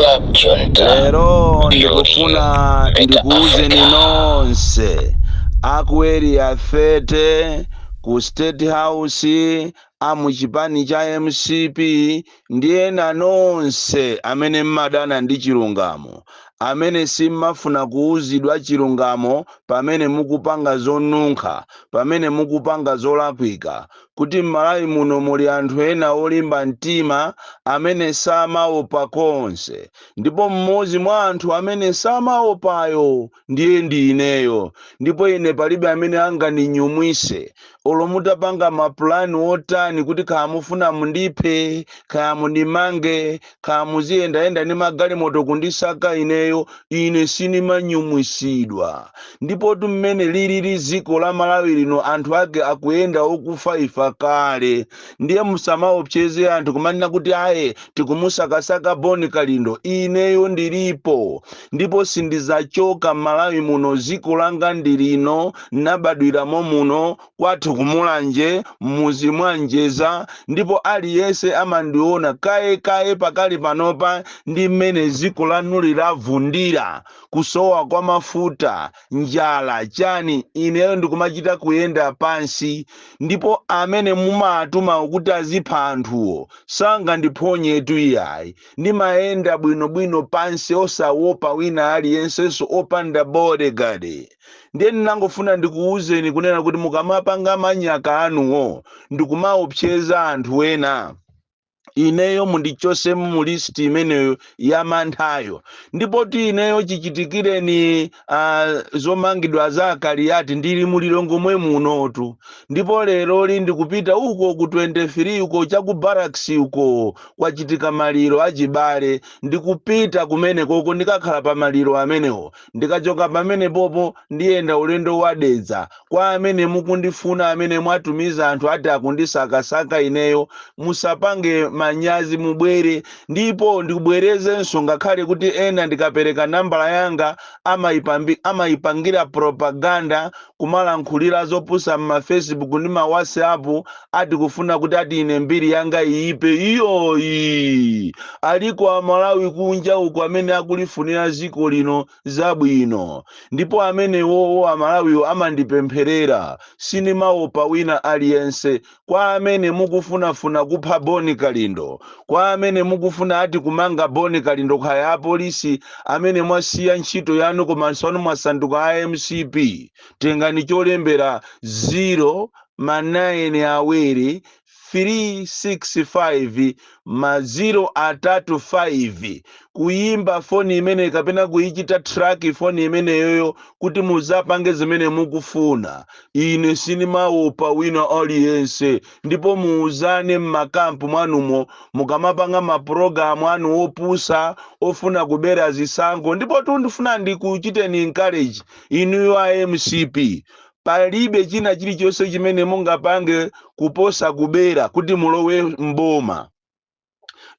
Club Junta, Lero building ndikufuna better ndikuwuzeni Africa. nonse aku Area 30, ku State House, amuchipani cha MCP ndi ena nonse amene mmadana ndi chilungamo, amene simmafuna kuwuzidwa chilungamo pamene mukupanga zonunkha, pamene mukupanga zolakwika, kuti m'Malawi muno muli anthu ena olimba mtima amene samaopa konse. Ndipo mmodzi mwa anthu amene samaopayo ndiye ndi ineyo. Ndipo ine palibe amene angandinyumwise, olo mutapanga mapulani otani, kuti kaya mufuna mundiphe, kaya mundimange, kaya muziyendayenda ndi magalimoto kundisaka ineyo, ine sinimanyumwisidwa. Ndipo mmene lilili dziko la Malawi lino, anthu ake akuyenda okufa ifa kale. Ndiye musamaopseze anthu kumanena kuti aye, tikumusakasaka Boni Kalindo. Ineyo ndilipo ndipo sindizachoka m'Malawi muno. Dziko langa ndi lino, nabadwiramo muno, kwathu kuMulanje, mmuzi mwa Njeza. Ndipo aliyense amandiona kaye kaye. Pakali panopa ndi mmene dziko lanu lilavundira, kusowa kwa mafuta, njala, chani, ineyo ndikumachita kuyenda pansi. Ndipo amene mumatuma kuti azipha anthuwo sangandiphonyetu iyayi. Ndimayenda bwinobwino pansi, osawopa wina aliyensenso, opanda bodyguard. Ndiye ndinangofuna ndikuwuzeni kunena kuti mukamapanga manyaka anuwo ndikumaopseza anthu ena, ineyo mundichosemo mu list imeneyo ya manthayo. Ndipo ti ineyo chichitikireni zomangidwa za Akaliyati, ndili mulilongomwe munotu. Ndipo leroli ndikupita uko ku 23 uko, chaku Barracks uko, kwachitika maliro achibale. Ndikupita kumene koko, ndikakhala pa maliro amenewo. Ndikachoka pamene popo ndiyenda ulendo wadedza. Kwa amene mukundifuna, amene mwatumiza anthu ati akundisakasaka ineyo, musapange manyazi, mubwere. Ndipo ndikubwerezenso, ngakhale kuti ena ndikapereka nambala yanga amayipangira propaganda, kumalankhulira zopusa m'ma Facebook ndi ma WhatsApp, ati kufuna kuti ati ine mbiri yanga iyipe. Iyoyi, aliko Amalawi kunja uko amene akulifunira dziko lino zabwino, ndipo amenewowo Amalawiwo amandipempherera. Sinimaopa wina aliyense. Kwa amene mukufunafuna kupha Boni Kalindo, kwa amene mukufuna ati kumanga Boni Kalindo, khaya apolisi amene mwasiya ntchito yanu komanso anu mwasanduka a MCP, tengani cholembera: 0 ma 9 awiri 365 ma 0 atatu 5, kuyimba foni imene kapena kuyichita track foni imeneyoyo kuti muzapange zimene mukufuna. Ine sinimaopa wina aliyense. Ndipo muuzane m'makampu mwanumo mukamapanga mapulogalamu anu opusa ofuna kubera zisankho. Ndipo tundifuna ndikuchiteni encourage inuyo a MCP: palibe china chilichonse chimene mungapange kuposa kubera kuti mulowe mboma.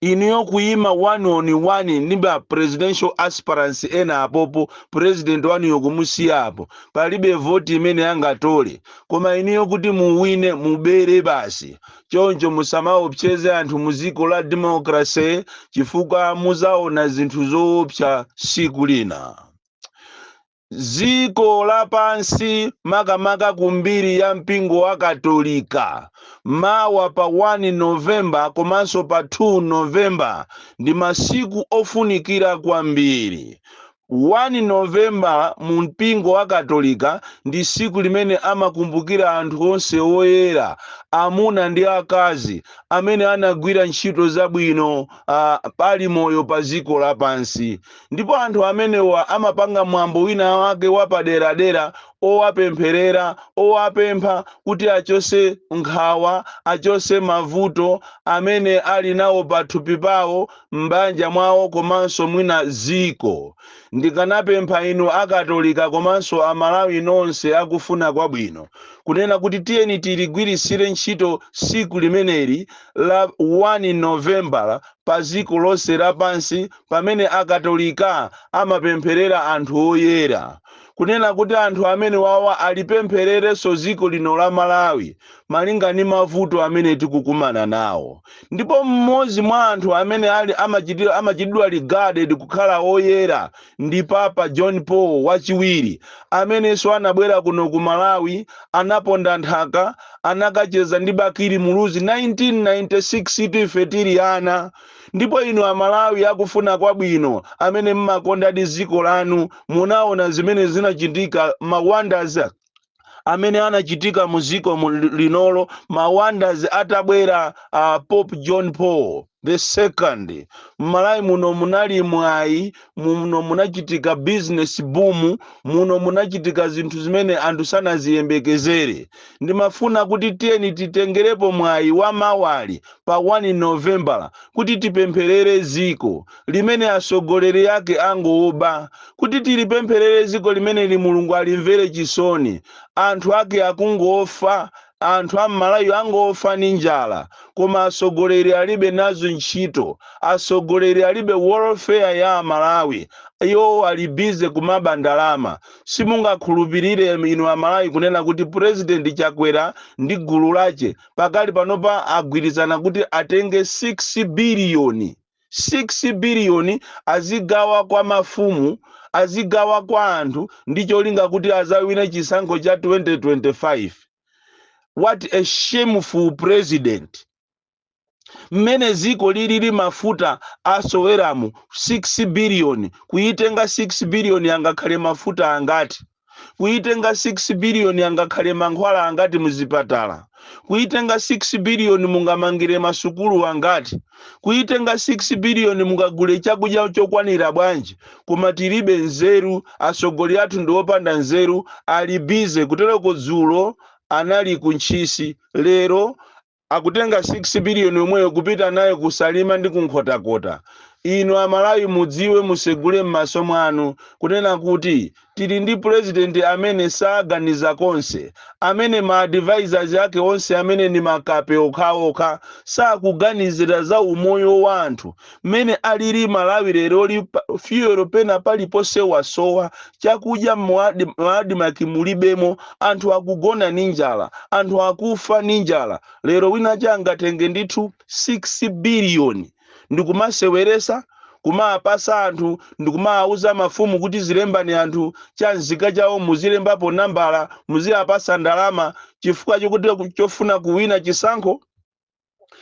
Inuyo kuyima one on one ndi ma presidential aspirants ena apopo, president wanuyo kumusiya apo, palibe voti imene angatole. Koma inuyo kuti muwine, mubere basi. Choncho musamaopseze anthu mu dziko la democracy, chifukwa muzaona zinthu zoopsa siku lina. Dziko lapansi, makamaka kumbiri ya mpingo wa Katolika, mawa pa 1 Novemba komanso pa 2 Novemba ndi masiku ofunikira kwambiri. 1 Novemba mu mpingo wa Katolika ndi siku limene amakumbukira anthu onse oyera, amuna ndi akazi, amene anagwira ntchito zabwino pali moyo pa dziko lapansi. Ndipo anthu amenewa amapanga mwambo wina wake wapaderadera owapempherera, owapempha kuti achose nkhawa, achose mavuto amene ali nawo pathupi pawo, m'banja mwawo, komanso mwina ziko. Ndikanapempha inu Akatolika komanso Amalawi nonse akufuna kwabwino kuti Kunena kuti tiyeni tiligwirisire ntchito siku limeneli la 1 Novembala pa dziko lonse lapansi, pamene Akatolika amapempherera anthu oyera, kunena kuti anthu amene wawa alipemphererenso dziko lino la Malawi malinga ndi mavuto amene tikukumana nawo. Ndipo mmodzi mwa anthu amene ali amachitidwa regarded kukhala oyera ndi Papa John Paul Wachiwiri, amenenso anabwera kuno ku Malawi, anaponda nthaka, anakacheza ndi Bakili Muluzi 1996 ife tili ana. Ndipo inu Amalawi akufuna kwabwino amene mmakondadi dziko lanu, munaona zimene zinachitika, ma wonders amene anachitika mu dziko linolo, ma wonders atabwera Pope John Paul the Second. Mmalawi muno munali mwayi, muno munachitika business boom, muno munachitika zinthu zimene anthu sanaziyembekezere. Ndimafuna kuti tiyeni titengerepo mwayi wa mawali pa 1 Novembala kuti tipempherere ziko limene atsogoleri ake angoba, kuti tilipempherere ziko limene li Mulungu alimvere chisoni. Anthu ake akungofa, anthu am'Malawi angofa ndi njala, koma atsogoleri alibe nazo ntchito. Atsogoleri alibe welfare ya Amalawi, iwo ali busy kumaba ndalama. Simungakhulupirire inu Amalawi kunena kuti President Chakwera ndi gulu lache pakali panopa agwirizana kuti atenge 6 biliyoni, 6 biliyoni azigawa kwa mafumu, azigawa kwa anthu, ndi cholinga kuti azawine chisankho cha 2025. What a shameful president! Mmene ziko lilili, mafuta asoweramu, 6 biliyoni kuyitenga, 6 biliyoni angakhale mafuta angati? Kuyitenga 6 biliyoni angakhale mankhwala angati muzipatala? Kuyitenga 6 biliyoni mungamangire masukulu angati? Kuyitenga 6 biliyoni mungagule chakudya chokwanira bwanji? Koma tilibe nzeru, atsogoleri athu ndi opanda nzeru, ali busy kutereko. Dzulo anali ku Ntchisi, lero akutenga 6 biliyoni yomweyo kupita nayo kuSalima ndi kuNkhotakota. Inu Amalawi mudziwe, musegule m'maso mwanu kunena kuti tili ndi president amene saganiza konse, amene ma advisors ake onse amene ndi makape okhaokha, sakuganizira za umoyo wa anthu mmene alili Malawi leroli. Fuel pena paliponse wasowa, chakudya mu ADMARC mulibemo, anthu akugona ndi njala, anthu akufa ndi njala. Lero wina changatenge ndithu 6 biliyoni ndikumaseweresa, kumapasa anthu, ndikumawuza mafumu kuti zilembani anthu cha nzika chawo, muzilembapo nambala, muziyapasa ndalama chifukwa chokuti chofuna kuwina chisankho.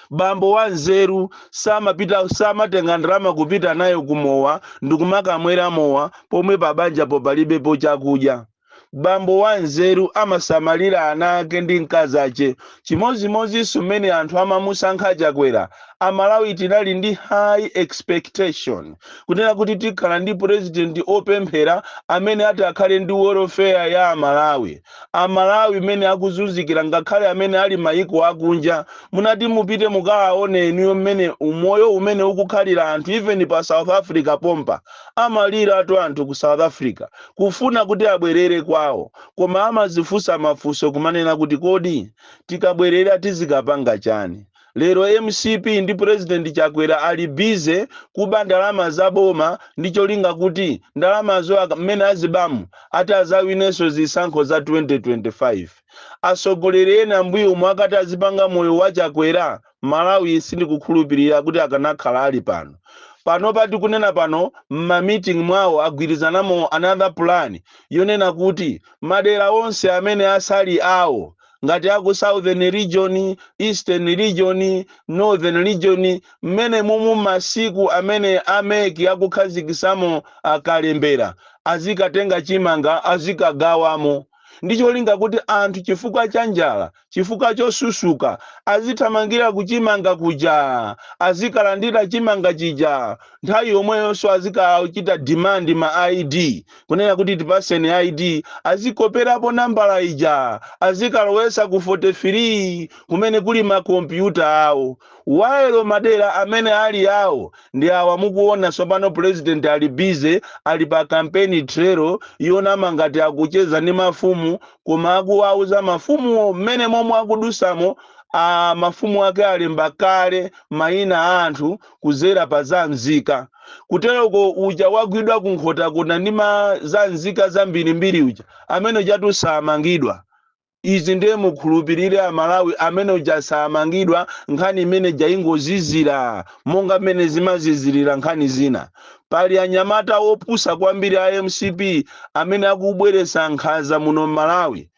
Bambo wa nzeru samapita, samatenga ndalama kupita nayo kumowa ndikumakamwera mowa pomwe pabanjapo palibepo chakudya. Bambo wa nzeru amasamalira ana ake ndi mkazi ache. Chimodzimodzinso mmene anthu amamusankha Chakwera, Amalawi tinali ndi high expectation kunena kuti tikhala ndi president opemphera amene ati akhale ndi welfare ya Amalawi. Amalawi mmene akuzunzikira, ngakhale amene ali mayiko akunja, munati mupite mukawaone inuyo mmene umoyo umene ukukhalira anthu, even pa South Africa pompa amaliratu anthu ku South Africa kufuna kuti abwerere kwawo, koma amazifunsa mafunso kumanena kuti kodi tikabwerera tizikapanga chani? Lero MCP ndi President Chakwera ali busy kuba ndalama za boma ndi cholinga kuti ndalamazo mmene azibamu ati azawinenso zisankho za 2025. Atsogoleri ena mbuyo omwe akati azipanga moyo wa Chakwera, Malawi sindikukhulupirira kuti akanakhala ali pano. Pano pati kunena pano, m'ma meeting mwawo agwirizanamo another plan yonena kuti madera onse amene asali awo, ngati aku Southern Region, Eastern Region, Northern Region, mmene mumu masiku amene a MEC akukhazikisamo akalembera, azikatenga chimanga azikagawamo ndi cholinga kuti anthu chifukwa cha njala, chifukwa cha mavuto amene ali m'Malawi muno, Chifukwa chosusuka azithamangira kuchimanga kuja, azikalandira chimanga chija. Nthawi yomweyonso azikachita demand ma ID, kunena kuti tipaseni ID, azikoperapo nambala ija, azikalowesa ku 43 kumene kuli makompyuta awo. While madera amene ali awo ndi awa mukuona tsopano. President ali busy, ali pa campaign trail yonama ngati akucheza ndi mafumu, koma akuwauza mafumuwo mmene momwe akudusamo. Mafumu ake alemba kale mayina a anthu kuzera pa za mzika. Kuteroko uja wagwidwa kunkhotakota ndi ma za nzika zambirimbiri uja amene ujatu samangidwa. Izi ndiye mukhulupirire Amalawi, amene uja samangidwa. Nkhani imene jaingozizira monga mmene zimazizirira nkhani zina. Pali anyamata opusa kwambiri a MCP amene akubweretsa nkhanza muno m'Malawi,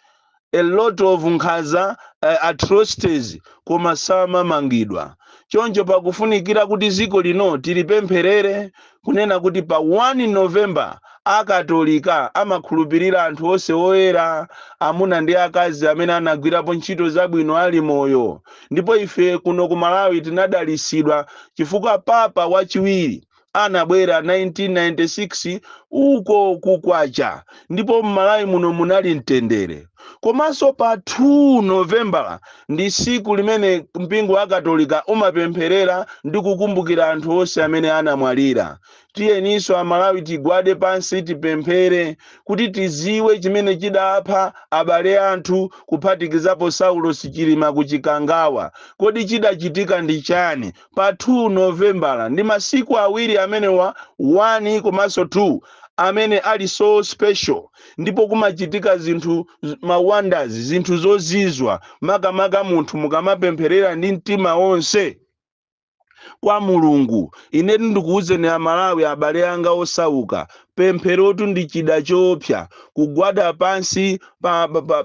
a lot of nkhanza, atrocities, koma samamangidwa. Choncho pakufunikira kuti dziko lino tilipempherere, kunena kuti pa 1 November Akatolika amakhulupirira anthu onse oyera, amuna ndi akazi, amene anagwirapo ntchito zabwino ali moyo. Ndipo ife kuno ku Malawi tinadalisidwa chifukwa Papa wachiwiri anabwera 1996 uko kukwacha, ndipo m'Malawi muno munali mtendere. Komanso pa 2 Novembala ndi siku limene mpingo wa Katolika umapempherera ndi kukumbukira anthu onse amene anamwalira. Tiyeninso Amalawi tigwade pansi, tipemphere kuti tiziwe chimene chidapha abale anthu, kuphatikizapo Saulo Sichilima kuchikangawa. Kodi chidachitika ndi chani? Pa 2 Novembala ndi masiku awiri amenewa, 1 komanso 2, amene ali so special, ndipo kumachitika zinthu, ma wonders, zinthu zozizwa, makamaka munthu mukamapempherera ndi mtima wonse kwa Mulungu. Inetu ndikuwuzeni Amalawi, abale anga osauka, pempherotu ndi chida choopsa. Kugwada pansi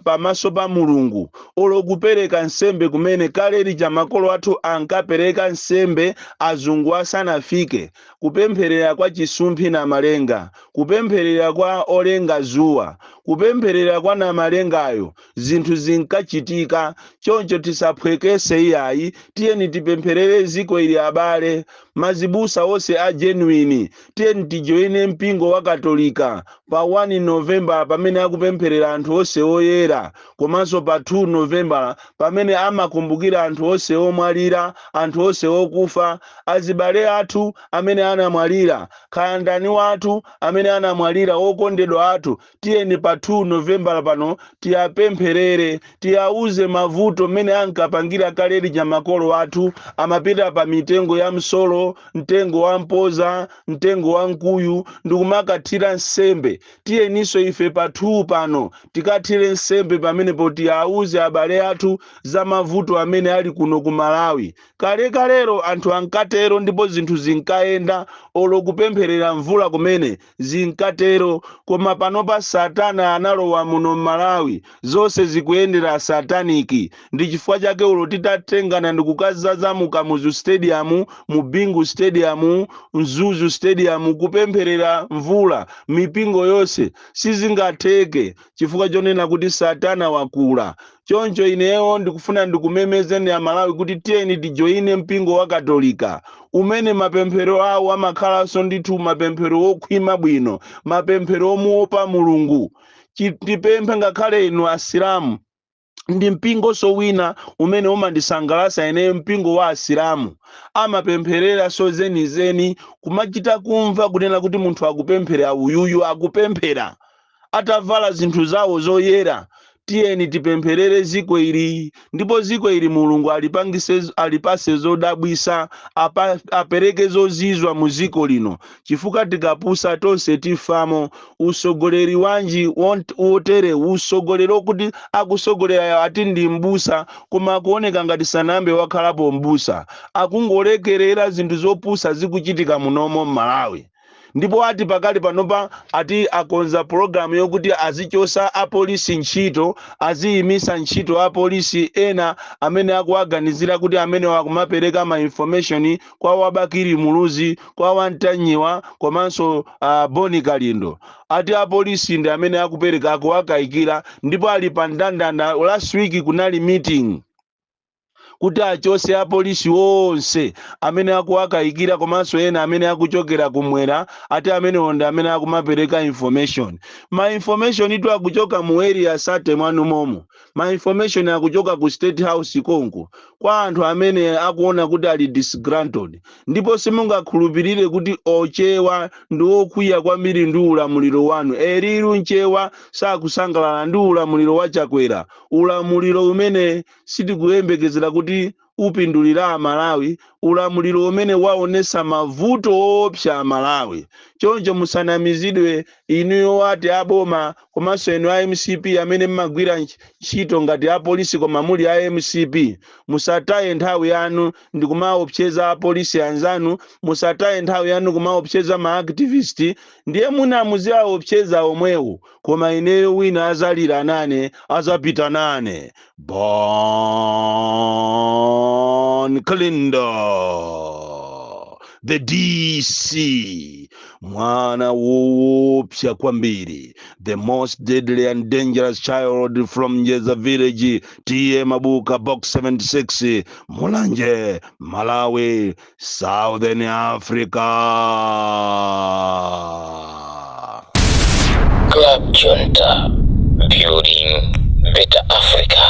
pamaso pa Mulungu, olo kupereka nsembe kumene kale lija makolo athu ankapereka nsembe azungu asanafike, kupempherera kwa Chisumphi na Malenga, kupempherera kwa olenga zuwa, kupempherera kwa Namalengayo, zinthu zinkachitika. Choncho tisaphwekese iyayi, tiyeni tipempherere ziko ili. Abale mazibusa onse a genuine, tiyeni tijoine mpingo wa Katolika pa 1 Novemba pamene akupempherera anthu onse oyera, komanso pa 2 Novemba pamene amakumbukira anthu onse omwalira, anthu onse okufa, azibale athu amene anamwalira, kaya ndani wathu amene anamwalira, okondedwa athu. Tiyeni pa 2 Novemba pano tiyapempherere, tiyauze mavuto mmene ankapangira kale lija makolo athu. Amapita pa mitengo ya msolo, mtengo wa mpoza, mtengo wa mkuyu, ndikumakathira nsembe. Tiyeninso ife pa 2 pano tikathire nsembe pamenepo, tiyauze abale athu za mavuto amene ali kuno ku Malawi. Kalekalero anthu ankatero ndipo zinthu zinkayenda, olo kupempherera mvula kumene zinkatero. Koma panopa Satana analowa muno m'Malawi, zonse zikuyendera satanic. Ndi chifukwa chake ulo titatengana ndi kukazaza mu Kamuzu Stadium, mu Bingu Stadium, Mzuzu Stadium kupempherera mvula, mipingo yonse, sizingatheke chifukwa chonena kuti Satana wakula. Choncho ineyo ndikufuna ndikumemezeni Amalawi kuti tiyeni tijoine mpingo wa Katolika umene mapemphero awo amakhalanso ndithu mapemphero okhwima bwino, mapemphero omuopa Mulungu. Tipemphe ngakhale inu Asilamu, ndi mpingonso wina umene umandisangalatsa ineyo, mpingo wa Asilamu. Amapempherera so zenizeni, kumachita kumva kunena kuti munthu akupemphera uyuyu, akupemphera atavala zinthu zawo zoyera. Tiyeni tipempherere ziko ili, ndipo ziko ili Mulungu alipangise, alipase zodabwisa, apereke zozizwa mu ziko lino, chifukwa tikapusa tonse tifamo. Usogoleri wanji wotere, usogoleri okuti akusogolera ati ndi mbusa, koma akuoneka ngati sanambe wakhalapo mbusa, akungolekerera zinthu zopusa zikuchitika munomo m'Malawi. Ndipo ati pakali panopa ati akonza pologalamu yokuti azichosa apolisi ntchito, aziyimisa ntchito apolisi ena amene akuwaganizira kuti amene akumapereka ma information kwa wa Bakili Muluzi, kwa wantanyiwa komanso Boni Kalindo. Ati apolisi ndi amene akupereka, akuwakayikira, ndipo ali pa ndandanda. Last week kunali meeting kuti achose apolisi onse amene akuwakayikira komanso ena amene akuchokera kumwera. Ati amenewo ndi amene akumapereka information. Ma information itu akuchoka mu Area 30 mwanu momo, ma information akuchoka ku State House konko kwa anthu amene akuona kuti ali disgruntled. Ndipo simungakhulupirire kuti ochewa ndi okwiya kwambiri ndi ulamuliro wanu. Eriru nchewa sakusangalala ndi ulamuliro wa Chakwera, ulamuliro umene sitikuyembekezera kuti upindulira Amalawi, ulamuliro umene waonesa mavuto woopsa Amalawi. Choncho musanamizidwe inuyo ati aboma komanso inu a MCP amene mmagwira ntchito ngati apolisi koma muli a MCP, musataye nthawi yanu ndi kumaopseza apolisi anzanu. Musataye nthawi yanu kumaopseza ma activist. Ndiye muna muziaopseza omwewo, koma ineyo wina azalira nane, azapita nane. Bon Kalindo, the DC, mwana woopsa kwambiri, the most deadly and dangerous child from Njeza village, T/A Mabuka, Box 76, Mulanje, Malawi, Southern Africa. Club Junta, building better Africa.